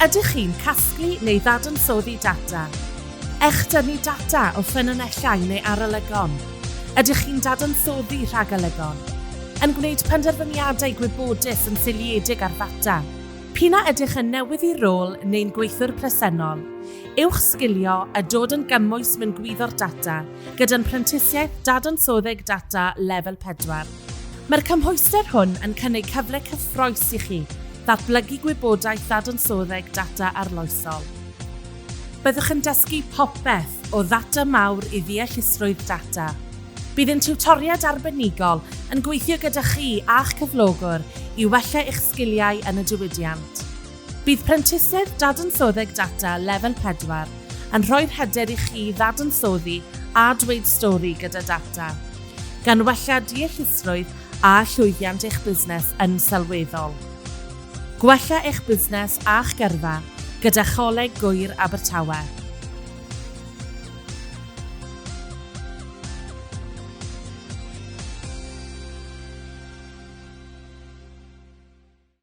Ydych chi'n casglu neu ddadansoddi data? Echdynnu data o ffynonellau neu arolygon? Ydych chi'n dadansoddi rhagolygon? Yn gwneud penderfyniadau gwybodus yn seiliedig ar ddata? P'un a ydych yn newydd i rôl neu'n gweithiwr presennol, uwchsgilio a dod yn gymwys mewn gwyddor data gyda'n prentisiaeth Dadansoddeg Data Lefel 4. Mae'r cymhwyster hwn yn cynnig cyfle cyffrous i chi ddatblygu gwybodaeth ddadansoddeg data arloesol. Byddwch yn dysgu popeth o ddata mawr i ddeallusrwydd data. Bydd ein tiwtoriaid arbenigol yn gweithio gyda chi a'ch cyflogwr i wella eich sgiliau yn y diwydiant. Bydd Prentisiaeth Dadansoddeg Data Lefel 4 yn rhoi'r hyder i chi ddadansoddi a dweud stori gyda data, gan wella deallusrwydd a llwyddiant eich busnes yn sylweddol. Gwella eich busnes a'ch gyrfa gyda Choleg Gŵyr Abertawe.